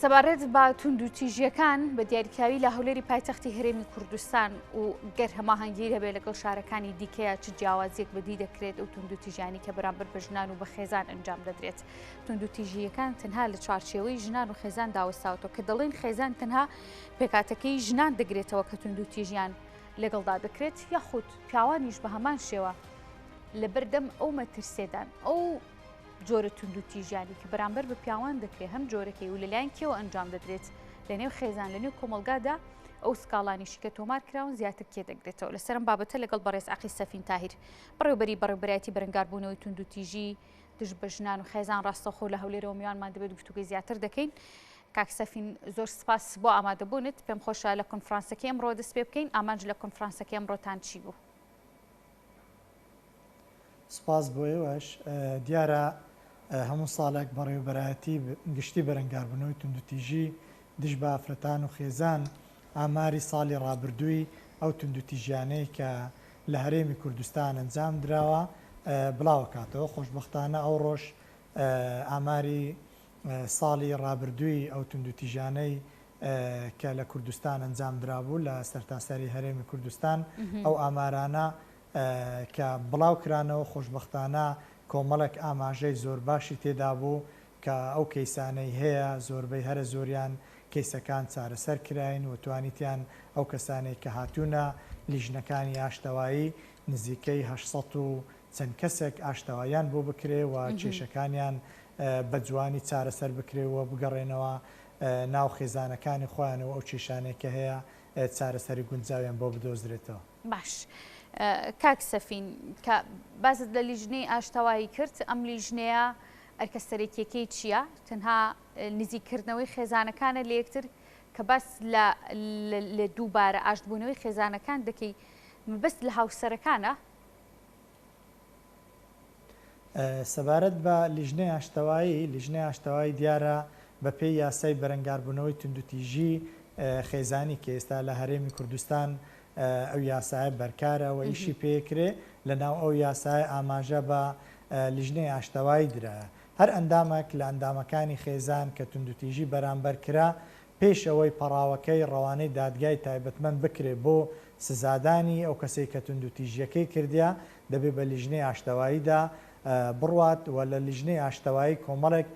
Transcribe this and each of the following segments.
سەبارەت بە توندوتیژیەکان بە دیاریکراوی لە هەولێری پایتەختی هەرێمی کوردستان و گەر هەماهەنگی هەبێت لەگەڵ شارەکانی دیکەیە چ جیاوازیەک بەدی دەکرێت ئەو توندوتیژیانی کە بەرامبەر بە ژنان و بە خێزان ئەنجام دەدرێت توندوتیژیەکان تەنها لە چوارچێوەی ژنان و خێزان داوەستاوەتەوە کە دەڵێن خێزان تەنها پێکاتەکەی ژنان دەگرێتەوە کە توندوتیژیان لەگەڵدا دەکرێت یاخود پیاوانیش بە هەمان شێوە لەبەردەم ئەو مەترسێدان ئەو جۆرە توندوتیژیانی کە بەرامبەر بە پیاوان دەکرێت هەم جۆرەکەی و لەلایەن کێوە ئەنجام دەدرێت لە نێو خێزان لە نێو کۆمەڵگادا ئەو سکاڵانیشی کە تۆمار کراون زیاتر کێ دەگرێتەوە لەسەرم بابەتە لەگەڵ بەڕێز عەقید سەفین تاهیر بەڕێوبەری بەڕێوبەرایەتی بەرەنگاربوونەوەی توندوتیژی دژ بە ژنان و خێزان ڕاستەوخۆ لە هەولێرەوە میوانمان دەبێت گفتوگۆی زیاتر دەکەین. کاک سەفین زۆر سپاس بۆ ئامادەبوونت پێم خۆشە لە کۆنفرانسەکەی ئەمڕۆ دەست پێ بکەین ئامانج لە کۆنفرانسەکەی ئەمڕۆتان چی بوو؟ سوپاس بۆ ئێوەش. دیارە هەموو ساڵێک بەڕێوەبەرایەتی گشتی بەرەنگاربوونەوەی توندوتیژی دژ بە ئافرەتان و خێزان ئاماری ساڵی ڕابردووی ئەو توندوتیژیانەی کە لە هەرێمی کوردستان ئەنجام دراوە بڵاوەکاتەوە. خۆشبەختانە ئەوڕۆش ئاماری ساڵی ڕابردووی ئەو توندوتیژانەی کە لە کوردستان ئەنجام درابوو لە سەرتاسەری هەرێمی کوردستان ئەو ئامارانە کە بڵاو کرانەوە خۆشبەختانە کۆمەڵێک ئاماژەی زۆر باشی تێدا بوو کە ئەو کەیسانەی هەیە زۆربەی هەرە زۆریان کەیسەکان چارەسەر کراین و توانیتیان ئەو کەسانەی کە هاتوونە لیژنەکانی ئاشتەوایی نزیکەی 800 و چەند کەسێک ئاشتەواییان بۆ بکرێ و کێشەکانیان بە جوانی چارەسەر بکرێ و بگەڕێنەوە ناو خێزانەکانی خۆیان و ئەو کێشانەی کە هەیە چارەسەری گونجاویان بۆ بدۆزرێتەوە. باش کاک سەفین کە باست لە لیژنەی ئاشتەوایی کرد ئەم لیژنەیە ئەرکە سەرەکیەکەی چییە؟ تەنها نزیککردنەوەی خێزانەکانە لە یەکتر کە باس لە لە دووبارە ئاشتبوونەوەی خێزانەکان دەکەی مەبەست لە هاوسەرەکانە؟ سەبارەت بە لیژنەی ئاشتەوایی، لیژنەی ئاشتەوایی دیارە بەپێی یاسای بەرەنگاربوونەوەی توندوتیژی خێزانی کە ئێستا لە هەرێمی کوردستان ئەو یاسایە بەرکارە و ئیشی پێکرێ، لەناو ئەو یاسایە ئاماژە بە لیژنەی ئاشتەوایی درایە. هەر ئەندامەک لە ئەندامەکانی خێزان کە توندوتیژی بەرامبەر کرا، پێش ئەوەی پەڕاوەکەی ڕەوانەی دادگای تایبەتمەند بکرێ بۆ سزادانی ئەو کەسەی کە توندوتیژییەکەی کردیە، دەبێ بە لیژنەی ئاشتەواییدا بڕوات و لە لیژنەی ئاشتەوایی کۆمەڵێک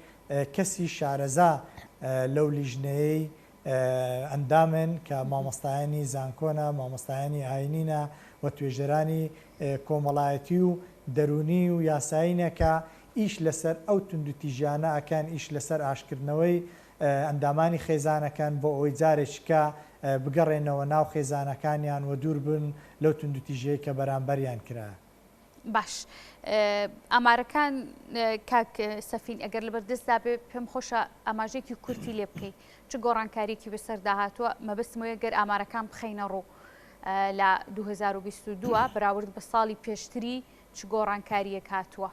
کەسی شارەزا لەو لیژنەیەی ئەندامن کە مامۆستایانی زانکۆنە، مامۆستایانی ئاینینە و توێژەرانی کۆمەڵایەتی و دەروونی و یاسایینە کە ئیش لەسەر ئەو توندوتیژیانە ئەکەن، ئیش لەسەر ئاشتکردنەوەی ئەندامانی خێزانەکەن بۆ ئەوەی جارێکیکە بگەڕێنەوە ناو خێزانەکانیان و دوور بن لەو توندوتیژیەی کە بەرامبەریان کرا. باش ئامارەکان کاک سەفین ئەگەر لەبەر دەستدا بێ پێم خۆشە ئاماژەیەکی کورتی لێ بکەی چ گۆڕانکاریەکی بەسەردا هاتووە مەبەستم ئەوەیە گەر ئامارەکان بخەینە ڕوو لە 2022 بەراورد بە ساڵی پێشتری چ گۆڕانکاریەک هاتووە؟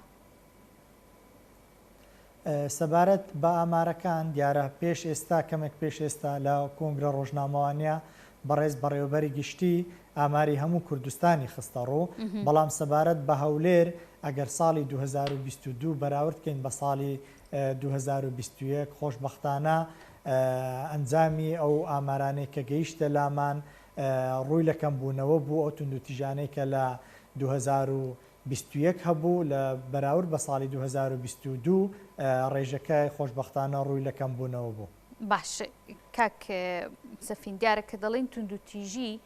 سەبارەت بە ئامارەکان، دیارە پێش ئێستا کەمێک پێش ئێستا لە کۆنگرە ڕۆژنامەوانییە بەڕێز بەڕێوەبەری گشتی ئاماری هەموو کوردستانی خستەڕوو، بەڵام سەبارەت بە هەولێر ئەگەر ساڵی 2022 بەراورد کەین بە ساڵی 2021 خۆشبەختانە ئەنجامی ئەو ئامارانەی کە گەیشتە لامان ڕووی لە کەمبوونەوە بوو، ئەو توندوتیژانەی کە لە 2021 هەبوو لە بەراورد بە ساڵی 2022 ڕێژەکە خۆشبەختانە ڕووی لە کەمبوونەوە بوو. باش کاک سەفین دیارە کە دەڵێین توندوتیژی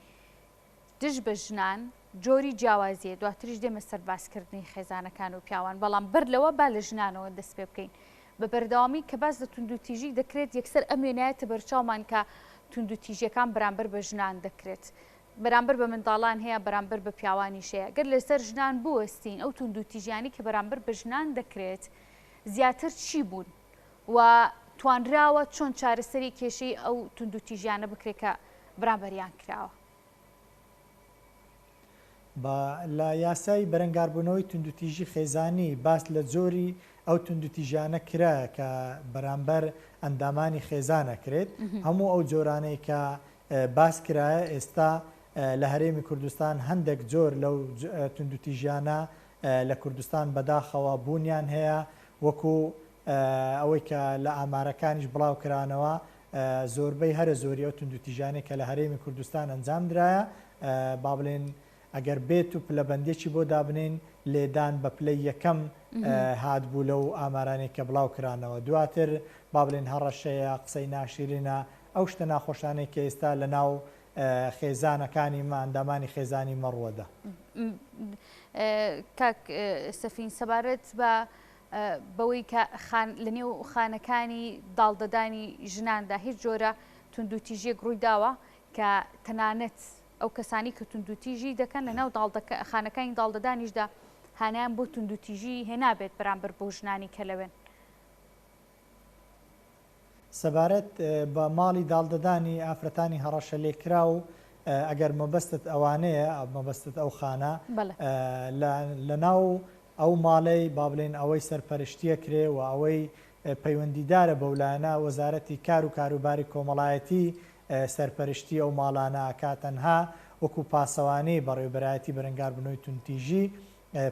دژ بە ژنان جۆری جیاوازیە دواتریش دێمە سەر باسکردنی خێزانەکان و پیاوان بەڵام بەر لەوە با لە ژنانەوە دەست پێ بکەین بە بەردەوامی کە باس لە توندوتیژی دەکرێت یەکسەر ئەم وێنایەتە بەرچاومان کە توندوتیژیەکان بەرامبەر بە ژنان دەکرێت بەرامبەر بە منداڵان هەیە، بەرامبەر بە پیاوانیش هەیە. گەر لەسەر ژنان بوەستین، ئەو توندوتیژیانەی کە بەرامبەر بە ژنان دەکرێت زیاتر چی بوون و توانراوە چۆن چارەسەری کێشەی ئەو توندوتیژیانە بکرێت کە بەرامبەریان کراوە؟ با لە یاسای بەرەنگاربوونەوەی توندوتیژی خێزانی باس لە جۆری ئەو توندوتیژیانە کرایە کە بەرامبەر ئەندامانی خێزان ئەکرێت، هەموو ئەو جۆرانەی کە باس کرایە ئێستا لە هەرێمی کوردستان هەندێک جۆر لەو توندوتیژیانە لە کوردستان بەداخەوە بوونیان هەیە وەکو ئەوەی کە لە ئامارەکانیش بڵاو کرانەوە. زۆربەی هەرە زۆری ئەو توندوتیژانەی کە لە هەرێمی کوردستان ئەنجام درایە با بڵێن ئەگەر بێت و پلەبەندیەکی بۆ دابنێین لێدان بە پلەی یەکەم هاتبوو لەو ئامارانەی کە بڵاو کرانەوە دواتر با بڵێن هەڕەشەیە قسەی ناشیرینە ئەو شتە ناخۆشانەی کە ئێستا لە ناو خێزانەکانی مە ئەندامانی خێزانی مە ڕووەدا. کاک سەفین سەبارەت بە بەوەی کە لە نێو خانەکانی داڵدەدانی ژناندا هیچ جۆرە توندوتیژیەک ڕووی داوە کە تەنانەت ئەو کەسانی کە توندوتیژی دەکەن لە ناو خانەکانی داڵدەدانیشدا هانیان بۆ توندوتیژی هێنابێت بەرامبەر بۆ ژنانی کە لەوێن. سەبارەت بە ماڵی داڵدەدانی ئافرەتانی هەڕەشەلێکراو، ئەگەر مەبەستت ئەوانەیە، مەبەستت ئەو خانە، لە ناو ئەو ماڵەی با بڵێین ئەوەی سەرپەرشتیەکرێ و ئەوەی پەیوەندیدارە بەو لایەنە، وەزارەتی کار و کاروباری کۆمەڵایەتی سەرپەرشتی ئەو ماڵانە ئەکا، تەنها وەکو پاسەوانی بەڕێوەبەرایەتی بەرەنگاربوونەوەی توندتیژی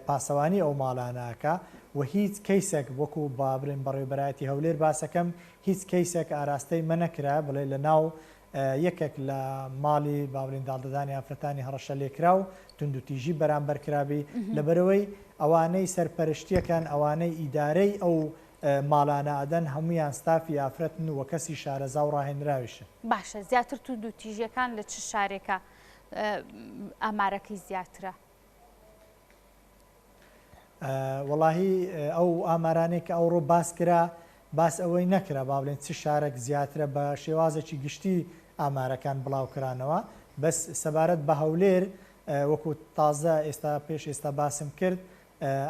پاسەوانی ئەو ماڵانە ئەکا و هیچ کەیسەک وەکو با بڵێن بەڕێوەبەرایەتی هەولێر باسەکەم هیچ کەیسەک ئاراستەی مە نەکرا بڵێ لە ناو یەکێک لە ماڵی با بڵێن داڵدەدانی ئافرەتانی هەڕەشە لێکراو توندوتیژی بەرامبەر کرابی لەبەرئەوەی ئەوانەی سەرپەرشتیەکەن ئەوانەی ئیدارەی ئەو ماڵانە ئەدەن هەموویان ستافی ئافرەتن و کەسی شارەزا و ڕاهێنراویشن. باشە زیاتر توندوتیژیەکان لە چ شارێکە ئامارەکەی زیاترە؟ وەڵاهی ئەو ئامارانەی کە ئەوڕۆ باس کرا باس ئەوەی نەکرا با بڵێن چ شارەک زیاترە بە شێوازێکی گشتی ئامارەکان بڵاو کرانەوە بەس سەبارەت بە هەولێر وەکو تازە ئێستا پێش ئێستا باسم کرد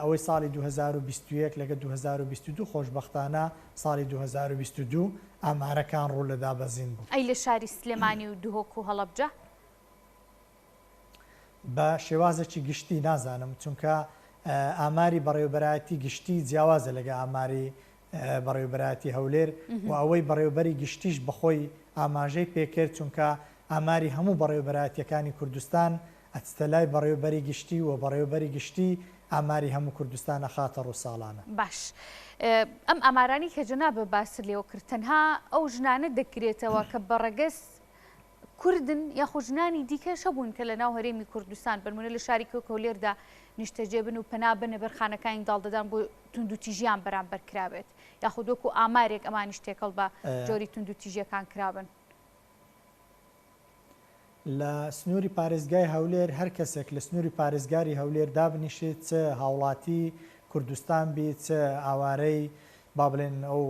ئەوەی ساڵی 2021 لەگە 2022 خۆشببختانە ساڵی 2022 ئامارەکان ڕوو لە دابەزین بوو. ئەی لە شاری سلێمانی و دهۆک و هەڵەبجە؟ بە شێوازێکی گشتی نازانم چونکە ئاماری بەڕێوەبەرایەتی گشتی جیاوازە لەگە ئاماری بەڕێوەبەرایەتی هەولێر و ئەوەی بەڕێوەبەری گشتیش بەخۆی ئاماژەی پێکرد چونکە ئاماری هەموو بەڕێوەبەرایەتیەکانی کوردستان ئەچتە لای بەڕێوەبەری گشتی و بەڕێوەبەری گشتی ئاماری هەموو کوردستان ئەخاتە ڕوو ساڵانە. باش ئەم ئامارانەی کە جەنابت باست لێوە کرد تەنها ئەو ژنانە دەگرێتەوە کە بە ڕەگەز کوردن یاخود ژنانی دیکەش هەبوون کە لەناو هەرێمی کوردستان بەنمونە لە شاری کۆک هەولێردا نیشتەجێ بن و پەنا بەنە بەر خانەکانی داڵدەدان بۆ توندوتیژیان بەرامبەر کرابێت یاخود وەکو ئامارێک ئەمانیش تێکەڵ بە جۆری توندوتیژیەکان کرابن؟ لە سنووری پارێزگای هەولێر هەر کەسێک لە سنووری پارێزگاری هەولێر دابنیشێت چ هاوڵاتی کوردستان بی چ ئاوارەی با بڵێن ئەو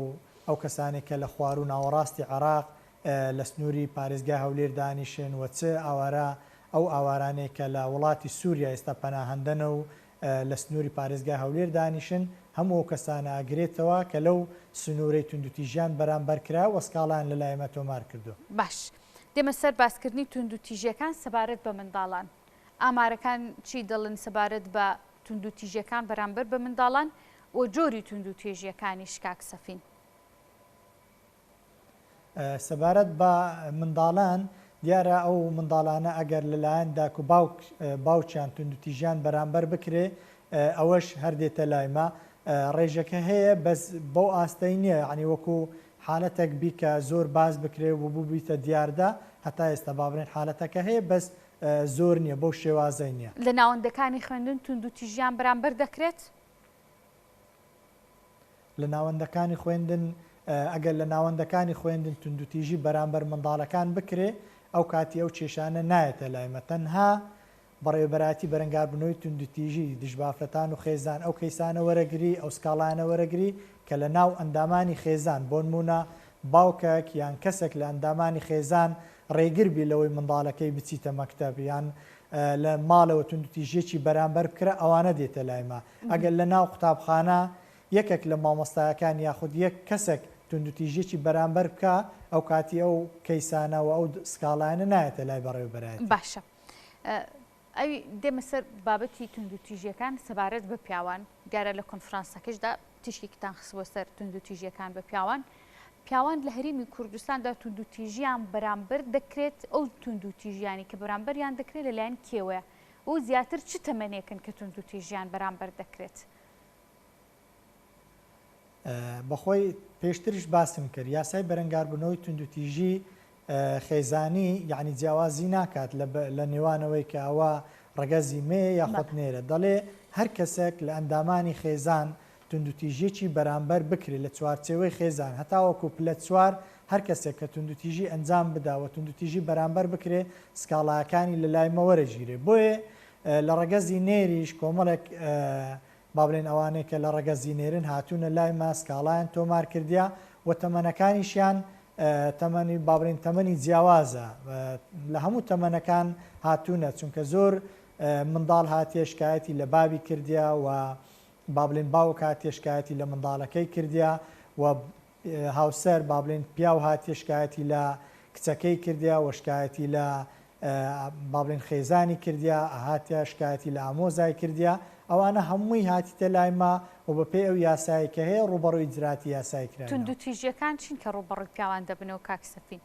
ئەو کەسانەی کە لە خواروو ناوەڕاستی عێراق لە سنووری پارێزگای هەولێر دانیشن و چ ئاوارە ئەو ئاوارانەی کە لە وڵاتی سووریا ئێستا پەناهەندەنە و لە سنووری پارێزگای هەولێر دانیشن، هەموو ئەو کەسانە ئەگرێتەوە کە لەو سنوورەی توندوتیژیان بەرامبەر کرا و سکاڵایان لە لای ئێمە تۆمار کردووە. باش دێمە سەر باسکردنی توندوتیژیەکان سەبارەت بە منداڵان. ئامارەکان چی دەڵێن سەبارەت بە توندوتیژیەکان بەرامبەر بە منداڵان و جۆری توندوتێژیەکانیش کاک سەفین؟ سەبارەت بە منداڵان، دیارە ئەو منداڵانە ئەگەر لەلایەن داک و باوک باوکیان توندوتیژیان بەرامبەر بکرێ ئەوەش هەر دێتە لای مە ڕێژەکە هەیە بەس بەو ئاستەی نییە یانی وەکو حالەتەک بی کە زۆر باس بکرێ و ببیتە دیاردە هەتا ئێستا با بڵێن حالەتەکە هەیە بەس زۆر نییە بەو شێوازەی نییە. لە ناوەندەکانی خوێندن توندوتیژیان بەرامبەر دەکرێت؟ لە ناوەندەکانی خوێندن، ئەگەر لە ناوەندەکانی خوێندن توندوتیژی بەرامبەر منداڵەکان بکرێ ئەو کاتی ئەو کێشانە نایەتە لای مە تەنها بەڕێوەبەرایەتی بەرەنگاربوونەوەی توندوتیژی دژ بە ئافرەتان و خێزان ئەو کەیسانە وەرەگری ئەو سکاڵایانە وەرەگری کە لە ناو ئەندامانی خێزان بۆنموونە باوکەک یان کەسێک لە ئەندامانی خێزان ڕێگر بی لەوەی منداڵەکەی بچیتە مەکتەب یان لە ماڵەوە توندوتیژیەکی بەرامبەر بکرا ئەوانە دێتە لای مە ئەگەر لە ناو قوتابخانە یەکێک لە مامۆستایەکان یاخود یەک کەسێک توندوتیژیەکی بەرامبەر بکا ئەوکاتی ئەو کەیسانە و ئەو سکاڵایانە نایەتە لای بەڕێوەبەرایەتی. باشە ئەوی دێمە سەر بابەتی توندوتیژیەکان سەبارەت بە پیاوان دیارە لە کۆنفرانسەکەشدا تیشکێکتان خستبووە سەر توندوتیژیەکان بە پیاوان پیاوان لە هەرێمی کوردستاندا توندوتیژیان بەرامبەر دەکرێت ئەو توندوتیژیانی کە بەرامبەریان دەکرێت لەلایەن کێوەیە و زیاتر چ تەمەنێکن کە توندوتیژیان بەرامبەر دەکرێت؟ بەخۆی پێشتریش باسم کرد یاسای بەرەنگاربوونەوەی توندوتیژی خێزانی یەعنی جیاوازی ناکات لە نێوانەوەی کە ئەوە ڕەگەزی مێ یاخود نێرە دەڵێ هەر کەسێک لە ئەندامانی خێزان توندوتیژیەکی بەرامبەر بکرێت لە چوارچێوەی خێزان هەتاوەکو پلە چوار هەر کەسێک کە توندوتیژی ئەنجام بدا و توندوتیژی بەرامبەر بکرێ سکاڵاکانی لە لای مە وەرەگیرێ بۆیە لە ڕەگەزی نێریش کۆمەڵێک با بڵێین ئەوانەی کە لە ڕەگەزی نێرن هاتوونە لای مە سکاڵایان تۆمار کردیە و تەمەنەکانیشیان تەمەنی با بڵێین تەمەنی جیاوازە لە هەموو تەمەنەکان هاتوونە چونکە زۆر منداڵ هاتیە شکایەتی لە بابی کردیە و با بڵێین باوک هاتیە شکایەتی لە منداڵەکەی کردیە و هاوسەر با بڵێین پیاو هاتیە شکایەتی لە کچەکەی کردیە و شکایەتی لە با بڵێین خێزانی کردیە هاتیە شکایەتی لە ئامۆزای کردیە ئەوانە هەمووی هاتیتە لای مە و بە پێی ئەو یاسایەی کە هەیە ڕووبەڕووی ئیجراتی یاسایی کراینەوە. توندوتیژیەکان چین کە ڕووبەڕووی پیاوان دەبنەوە کاک سەفین؟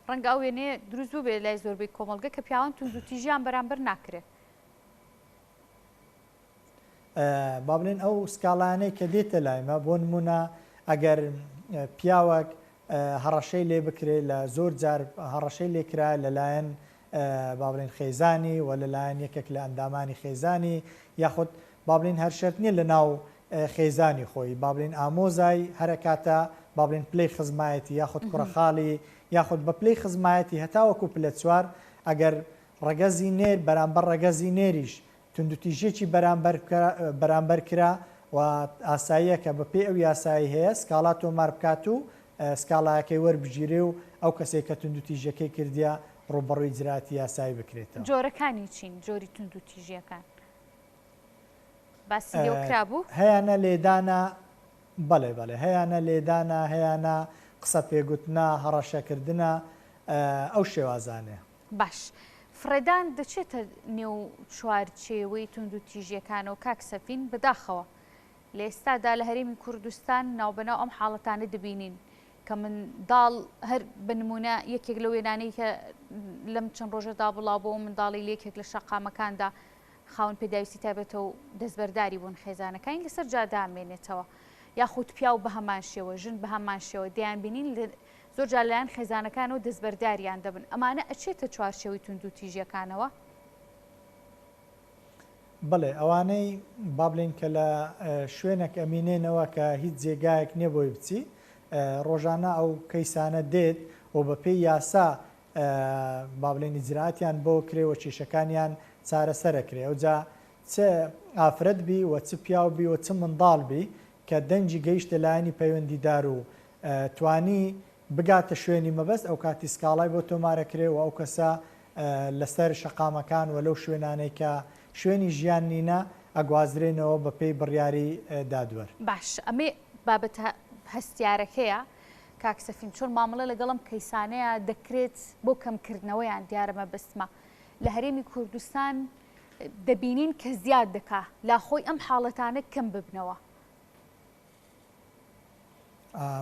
ڕەنگە ئەو وێنەیە دروست بووبێ لای زۆربەی کۆمەڵگە کە پیاوان توندوتیژیان بەرامبەر ناکرێ. با بڵێن ئەو سکاڵایانەی کە دێتە لای مە بۆ نمونە ئەگەر پیاوەک هەڕەشەی لێ بکرێ لە زۆر جار هەڕەشەی لێکرا لەلایەن با بڵێن خێزانی و لەلایەن یەکێک لە ئەندامانی خێزانی یاخود با بڵێن هەر شەرت نییە لە ناو خێزانی خۆی با بڵێن ئامۆزای هەرەکاتە با بڵێن پلەی خزمایەتی یاخود کوڕەخاڵی یاخود بە پلەی خزمایەتی هەتاوەکو پلە چوار ئەگەر ڕەگەزی نێر بەرامبەر ڕەگەزی نێریش توندوتیژیەکی بەرامبەر کرا و ئاساییە کە بەپێی ئەو یاسایەی هەیە سکاڵا تۆمار بکات و سکاڵایەکەی وەربگیرێ و ئەو کەسەی کە توندوتیژیەکەی کردیە ڕووبەڕووی ئیجرائاتی یاسایی بکرێتەوە. جۆرەکانی چین جۆری توندوتیژیەکان؟ باسی لێوە کرابوو؟ هەیانە لێدانە، بەڵێ بەڵێ هەیانە لێدانە، هەیانە قسە پێگوتنە، هەڕەشەکردنە، ئەو شێوازانەیە. باش فڕێدان دەچێتە نێو چوارچێوەی توندوتیژیەکانەوە کاک سەفین؟ بەداخەوە لە ئێستادا لە هەرێمی کوردستان ناوبەناو ئەم حاڵەتانە دەبینین کە منداڵ هەر بە نمونە یەکێک لە وێنانەی کە لەم چەند ڕۆژەدا بڵاو بۆ منداڵی لە یەکێک لە شەقامەکاندا خاوەن پێداویستی تایبەتە و دەستبەرداری بوون خێزانەکانی لەسەر جادە مێنێتەوە یاخود پیاو بە هەمان شێوە ژن بە هەمان شێوە دەیانبینین زۆر جار لەلایەن خێزانەکانەوە دەستبەرداریان دەبن، ئەمانە ئەچێتە چوارچێوەی توندوتیژیەکانەوە؟ بەڵێ، ئەوانەی با بڵێین کە لە شوێنێک ئەمینێنەوە کە هیچ جێگایەک نیە بۆی بچی، ڕۆژانە ئەو کەیسانە دێت و بە پێی یاسا با بڵێین ئیجرائاتیان بۆ کرێ و کێشەکانیان چارەسەر ئەکرێ. ئەوجا چ ئافرەت بی و چ پیاو بی و چ منداڵ بی کە دەنگی گەیشتە لایەنی پەیوەندیدار و توانی بگاتە شوێنی مەبەست ئەوکاتی سکاڵای بۆ تۆمارەکرێ و ئەو کەسە لەسەر شەقامەکان و لەو شوێنانەی کە شوێنی ژیان نینە ئەگوازرێنەوە بە پێی بڕیاری دادوەر. باش ئەمەی بابەتە هەستیارەکەیە کاک سەفین چۆن مامەڵە لەگەڵ ئەم کەیسانەیە دەکرێت بۆ کەمکردنەوەیان دیارە مەبەستمە لە هەرێمی کوردستان دەبینین کە زیاد دەکا لاخۆی ئەم حاڵەتانە کەم ببنەوە.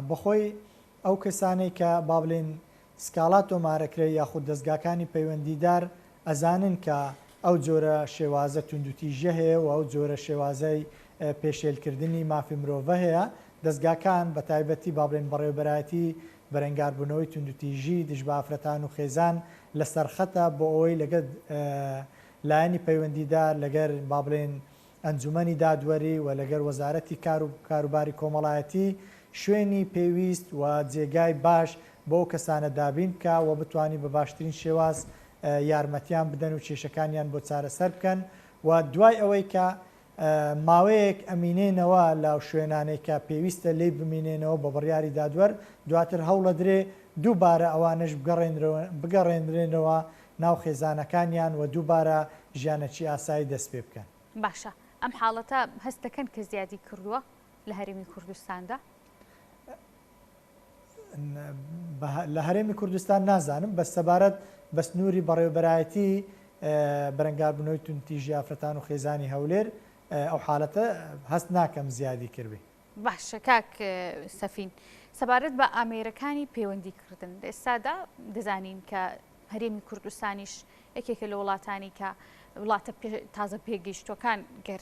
بەخۆی ئەو کەسانەی کە با بڵێین سکاڵا تۆمارەکرێ یاخود دەزگاکانی پەیوەندیدار ئەزانن کە ئەو جۆرە شێوازە توندوتیژیە هەیە و ئەو جۆرە شێوازەی پێشێلکردنی مافی مرۆڤە هەیە دەزگاکان بە تایبەتی با بڵێین بەڕێوەبەرایەتی بەرەنگاربوونەوەی توندوتیژی دژ بە ئافرەتان و خێزان لەسەر خەتە بۆ ئەوەی لەگەر لایەنی پەیوەندیدار لەگەر با بڵێین ئەنجومەنی دادوەری و لەگەر وەزارەتی کار و کاروباری کۆمەڵایەتی شوێنی پێویست و جێگای باش بۆ ئەو کەسانە دابین بکا و بتوانی بە باشترین شێواز یارمەتیان بدەن و کێشەکانیان بۆ چارەسەر بکەن و دوای ئەوەی کە ماوەیەک ئەمینێنەوە لەو شوێنانەی کە پێویستە لێی بمینێنەوە بە بڕیاری دادوەر دواتر هەوڵەدرێ دووبارە ئەوانەش بگەڕێنرێنەوە ناو خێزانەکانیان و دووبارە ژیانەکی ئاسایی دەست پێ بکەن. باشە ئەم حاڵەتە هەست دەکەن کە زیادی کردووە لە هەرێمی کوردستاندا؟ لە هەرێمی کوردستان نازانم بەس سەبارەت بە سنووری بەڕێوەبەرایەتی بەرەنگاربوونەوەی توندتیژی ئافرەتان و خێزانی هەولێر ئەو حالەتە هەست ناکەم زیادی کردبێ. باشە کاک سەفین سەبارەت بە ئامێرەکانی پەیوەندی کردن لە ئێستادا دەزانین کە هەرێمی کوردستانیش یەکێکە لە وڵاتانی کە وڵاتە تازە پێگەیشتووەکان گەر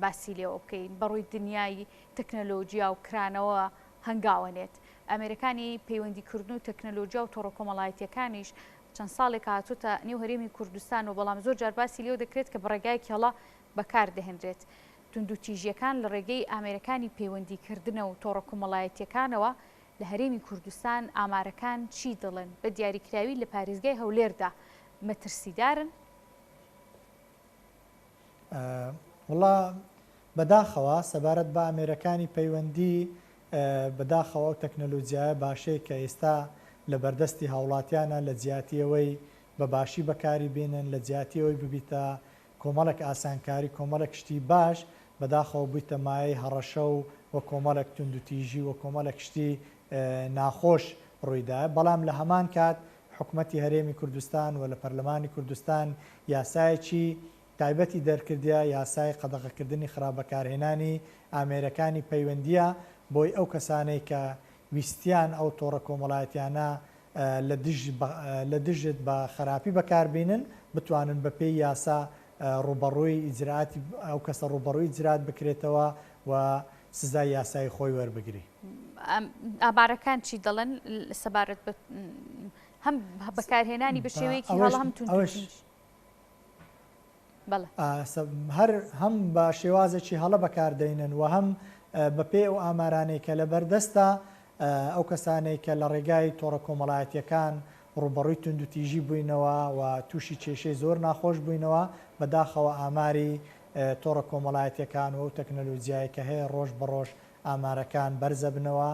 باسی لێوە بکەین بەڕووی دنیای تەکنەلۆجیا و کرانەوە هەنگاوەنێت. ئامێرەکانی پەیوەندیکردن و تەکنەلۆجیا و تۆڕە کۆمەڵایەتییەکانیش چەند ساڵێکە هاتووتە نێو هەرێمی کوردستان و بەڵام زۆر جار باسی لێوە دەکرێت کە بە ڕێگایەکی هەڵە بەکار دەهێنرێت. توندوتیژییەکان لە ڕێگەی ئامێرەکانی پەیوەندیکردنە و تۆڕە کۆمەڵایەتییەکانەوە لە هەرێمی کوردستان ئامارەکان چی دەڵێن؟ بە دیاریکراوی لە پارێزگای هەولێردا مەترسیدارن؟ وەڵا بەداخەوە سەبارەت بە ئامێرەکانی پەیوەندی بەداخەوە ئەو تەکنەلۆجیایە باشەی کە ئێستا لە بەردەستی هاوڵاتیانە لە جیاتی ئەوەی بە باشی بەکاری بینن لە جیاتی ئەوەی ببیتە کۆمەڵێک ئاسانکاری کۆمەڵێک شتی باش بەداخەوە بوویتە مایەی هەڕەشە و و کۆمەڵێک توندوتیژی و کۆمەڵێک شتی ناخۆش ڕوویدایە بەڵام لە هەمان کات حکومەتی هەرێمی کوردستان و لە پەرلەمانی کوردستان یاسایەکی تایبەتی دەرکردیە، یاسای قەدەغەکردنی خراپ بەکارهێنانی ئامێرەکانی پەیوەندییە بۆی ئەو کەسانەی کە ویستیان ئەو تۆڕە کۆمەڵایەتیانە لە دژ لە دژت بە خەراپی بەکاربینن بتوانن بە پێی یاسا ڕووبەڕووی ئیجرائاتی ئەو کەسە ڕووبەڕووی ئیجرائات بکرێتەوە و سزای یاسایی خۆی وەربگری. ئامارەکان چی دەڵێن سەبارەت بە هەم بەکارهێنانی بە شێوەیەکی هەڵە هەم توندوتیژ؟ بەڵێ. هەر هەم بە شێوازێکی هەڵە بەکاردەینن و هەم بەپێی ئەو ئامارانەی کە لەبەردەستە ئەو کەسانەی کە لە ڕێگای تۆڕە کۆمەڵایەتییەکان ڕووبەڕووی توندوتیژی بووینەوە و تووشی کێشەی زۆر ناخۆش بووینەوە، بەداخەوە ئاماری تۆڕە کۆمەڵایەتییەکان و ئەو تەکنەلۆجیایەی کە هەیە ڕۆژ بە ڕۆژ ئامارەکان بەرزەبنەوە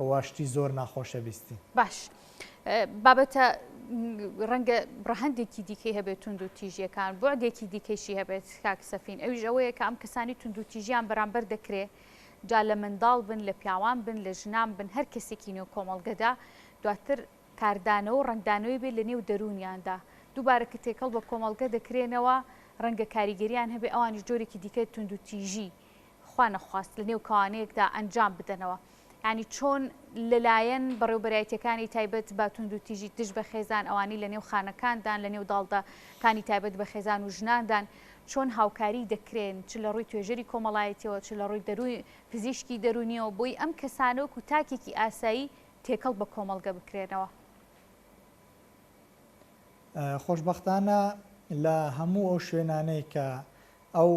و شتی زۆر ناخۆشە بیستین. باش بابەتە ڕەنگە ڕەهەندێکی دیکەی هەبێت توندوتیژییەکان، بوعدێکی دیکەیشی هەبێت کاک سەفین، ئەویش ئەوەیە کە ئەم کەسانی توندوتیژیان بەرامبەر دەکرێ جا لە منداڵ بن، لە پیاوان بن، لە ژنان بن، هەر کەسێکی نێو کۆمەڵگەدا دواتر کاردانەوە و ڕەنگدانەوەی بێت لە نێو دەروونیاندا، دووبارە کە تێکەڵ بە کۆمەڵگە دەکرێنەوە ڕەنگە کاریگەریان هەبێت ئەوانیش جۆرێکی دیکە توندوتیژی خوا نەخواست لە نێو کەوانەیەکدا ئەنجام بدەنەوە. یانی چۆن لەلایەن بەڕێوبەرایەتیەکانی تایبەت بە توندوتیژی دژ بە خێزان ئەوانەی لە نێو خانەکاندان لە نێو داڵدەکانی تایبەت بە خێزان و ژناندان چۆن هاوکاری دەکرێن چ لە ڕووی توێژەری کۆمەڵایەتیەوە چ لە ڕووی دەروون پزیشکی دەروونیەوە بۆی ئەم کەسانە وەکو تاکێکی ئاسایی تێکەڵ بە کۆمەڵگە بکرێنەوە؟ خۆشبەختانە لە هەموو ئەو شوێنانەی کە ئەو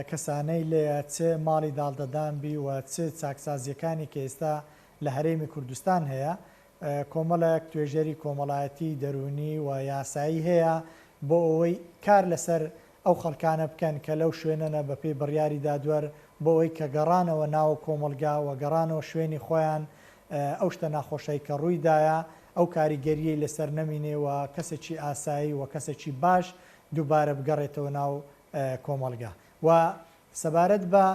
کەسانەی لێیە چ ماڵی داڵدەدان بی و چ چاکسازییەکانی کە ئێستا لە هەرێمی کوردستان هەیە کۆمەڵێک توێژەری کۆمەڵایەتی، دەروونی و یاسایی هەیە بۆ ئەوەی کار لەسەر ئەو خەڵکانە بکەن کە لەو شوێنەنە بە پێی بڕیاری دادوەر بۆ ئەوەی کە گەڕانەوە ناو کۆمەڵگا و گەڕانەوە شوێنی خۆیان ئەو شتە ناخۆشەی کە ڕووی دایە ئەو کاریگەرییەی لەسەر نەمینێ و کەسێکی ئاسایی و کەسێکی باش دووبارە بگەڕێتەوە ناو کۆمەڵگا و سەبارەت بە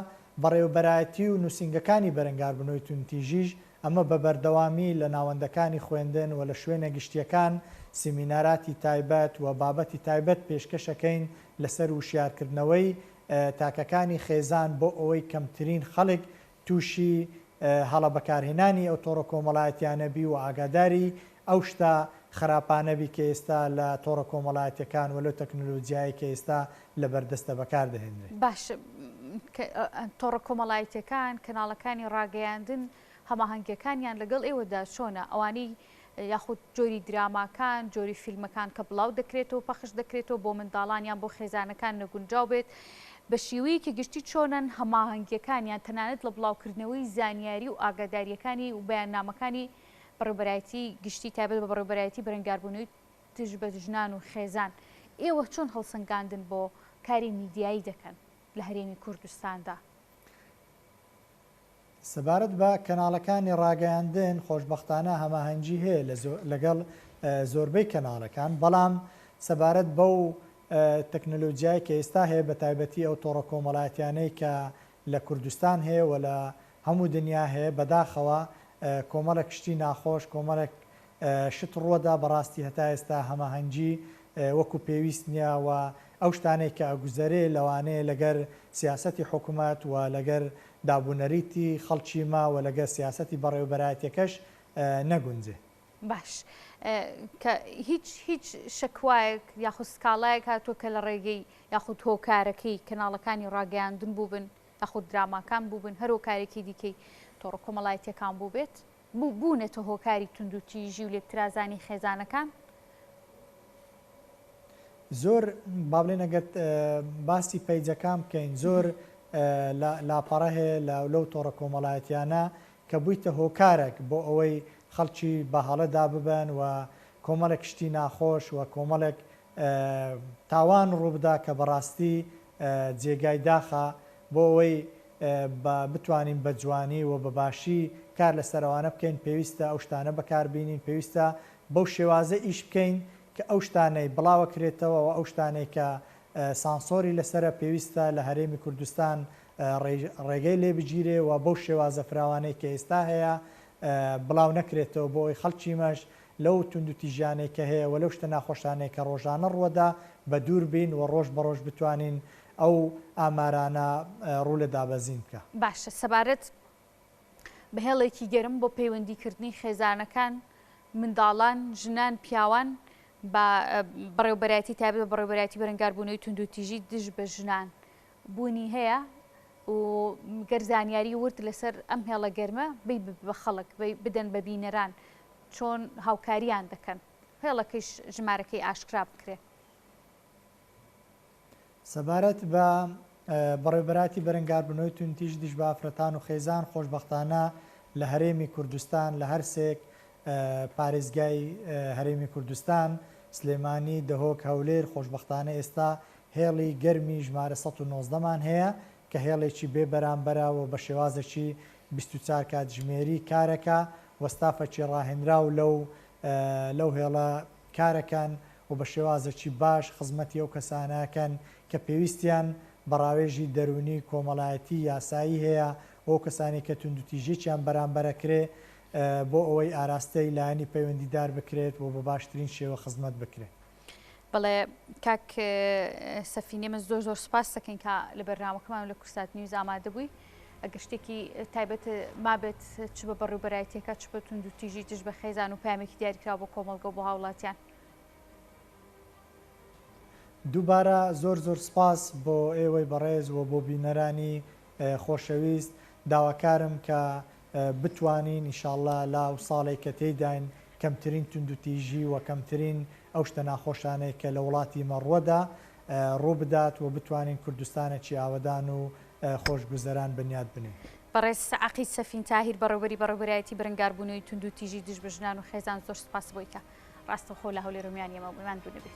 بەڕێوەبەرایەتی و نووسینگەکانی بەرەنگاربوونەوەی توندتیژیش ئەمە بە بەردەوامی لە ناوەندەکانی خوێندن و لە شوێنە گشتییەکان سیمیناراتی تایبەت و بابەتی تایبەت پێشکەشەکەین لەسەر وشیارکردنەوەی تاکەکانی خێزان بۆ ئەوەی کەمترین خەڵک تووشی هەڵە بەکارهێنانی ئەو تۆڕە کۆمەڵایەتیانە بی و ئاگاداری ئەو شتە خراپانە بی کە ئێستا لە تۆڕە کۆمەڵایەتیەکان و لەو تەکنەلۆجیایەی کە ئێستا لە بەردەستە بەکار دەهێنرێ. باشە تۆڕە کۆمەڵایەتیەکان، کەناڵەکانی ڕاگەیاندن هەماهەنگیەکانیان لەگەڵ ئێوەدا چۆنە؟ ئەوانەی یاخود جۆری دراماکان، جۆری فیلمەکان کە بڵاو دەکرێتەوە، پەخش دەکرێتەوە بۆ منداڵان یان بۆ خێزانەکان نەگونجاو بێت، بە شێوەیەکی گشتی چۆنن هەماهەنگییەکانیان تەنانەت لە بڵاوکردنەوەی زانیاری و ئاگادارییەکانی و بەیاننامەکانی بەڕێوەبەرایەتی گشتی تایبەت بە بەڕێوەبەرایەتی بەرەنگاربوونەوەی دژ بە ژنان و خێزان، ئێوە چۆن هەڵسەنگاندن بۆ کاری میدیایی دەکەن لە هەرێمی کوردستاندا؟ سەبارەت بە کەناڵەکانی ڕاگەیاندن، خۆشبەختانە هەماهەنگی هەیە لەگەڵ زۆربەی کەناڵەکان، بەڵام سەبارەت بەو تەکنەلۆجیای کە ئێستا هەیە بەتایبەتی ئەو تۆڕە کۆمەڵایەتیانەی کە لە کوردستان هەیە و لە هەموو دنیا هەیە بەداخەوە کۆمەڵێک شتی ناخۆش کۆمەڵێک شت ڕوەدا بەڕاستی هەتا ئێستا هەماهەنگی وەکو پێویست نیە و ئەو شتانەی کە ئەگوزەرێ لەوانەیە لەگەر سیاسەتی حکومەت و لەگەر دابونەریتی خەڵکی مە و لەگەر سیاسەتی بەڕێوەبەرایەتیەکەش نەگونجێ. باش. کە هیچ هیچ شەکوایەک یاخود سکاڵایەک هاتووە کە لە ڕێگەی یاخود هۆکارەکەی کەناڵەکانی ڕاگەیاندن بووبن یاخود دراماکان بووبن هەر هۆکارێکی دیکەی تۆڕە کۆمەڵایەتیەکان بووبێت بوونەتە هۆکاری توندوتیژی و لێکترازانی خێزانەکان؟ زۆر با بڵێین ئەگەر باسی پەیجەکان بکەین زۆر لاپەڕە هەیە لە لەو تۆڕە کۆمەڵایەتیانە کە بوویتە هۆکارێک بۆ ئەوەی خەڵکی بە هەڵەدا ببەن و کۆمەڵێک شتی ناخۆش و کۆمەڵێک تاوان ڕووبدا کە بەڕاستی جێگای داخە بۆ ئەوەی بە بتوانین بە جوانی و بە باشی کار لەسەر ئەوانە بکەین پێویستە ئەو شتانە بەکاربینین پێویستە بەو شێوازە ئیش بکەین کە ئەو شتانەی بڵاوەکرێتەوە و ئەو شتانەی کە سانسۆری لەسەرە پێویستە لە هەرێمی کوردستان ڕێگەی لێ بگیرێ و بەو شێوازە فراوانەی کە ئێستا هەیە بڵاو نەکرێتەوە بۆ ئەوەی خەڵکی مەش لەو توندوتیژیانەی کە هەیە و لەو شتە ناخۆشانەی کە ڕۆژانە ڕووەدا بە دوور بین و ڕۆژ بە ڕۆژ بتوانین ئەو ئامارانە ڕوو لە دابەزین بکا. باشە سەبارەت بە هێڵێکی گەرم بۆ پەیوەندیکردنی خێزانەکان، منداڵان، ژنان، پیاوان بە بەڕێوبەرایەتی تایبەت بە بەڕێوبەرایەتی بەرەنگاربوونەوەی توندوتیژی دژ بە ژنان بوونی هەیە و گەر زانیاری ورد لەسەر ئەم هێڵە گەرمە بی بە خەڵک بدەن بە بینەران چۆن هاوکاریان دەکەن هێڵەکەیش ژمارەکەی ئاشکرا بکرێ. سەبارەت بە بەڕێوبەراتی بەرەنگاربوونەوەی توندوتیژی دژ بە ئافرەتان و خێزان، خۆشبەختانە لە هەرێمی کوردستان لە هەرسێک پارێزگای هەرێمی کوردستان، سلێمانی، دهۆک، هەولێر، خۆشبەختانە ئێستا هێڵی گەرمی ژمارە 119 مان هەیە کە هێڵێکی بێ بەرامبەرە و بە شێوازێکی 24 کاتژمێری کارەکا و ستافەکی ڕاهێنراو لەو لەو هێڵە کارەکەن و بە شێوازێکی باش خزمەتی ئەو کەسانە ئەکەن کە پێویستیان بە ڕاوێژی دەروونی، کۆمەڵایەتی، یاسایی هەیە و ئەو کەسانەی کە توندوتیژیەکیان بەرامبەر ئەکرێ بۆ ئەوەی ئاراستەی لایەنی پەیوەندیدار بکرێت و بە باشترین شێوە خزمەت بکرێت. بەڵێ کاک سەفین ئێمە زۆر زۆر سوپاس دەکەین کە لە بەرنامەکەمان و لە کوردسات نیوز ئامادە بووی. ئەگەر شتێکی تایبەت مابێت چ بە بەڕێوبەرایەتیەکە چ بە توندوتیژی دژ بە خێزان و پەیامێکی دیاریکراو بۆ کۆمەڵگە و بۆ هاوڵاتیان. دووبارە زۆر زۆر سپاس بۆ ئێوەی بەڕێز و بۆ بینەرانی خۆشەویست داواکارم کە بتوانین ان شاءاللە لە و ساڵێک کە تێیداین کەمترین توندوتیژی و کەمترین ئەو شتە ناخۆشانەی کە لە وڵاتی مە ڕوەدا ڕووبدات و بتوانین کوردستانێکی ئاوەدان و خۆشگوزەران بنیات بنێین. بەڕێز عەقید سەفین تاهیر بەڕێوبەری بەڕێوبەرایەتی بەرەنگاربوونەوەی توندوتیژی دژ بە ژنان و خێزان زۆر سوپاس بۆی کە ڕاستەوخۆ لە هەولێرەوە میوانی ئێمە بووی ماندوو نەبی.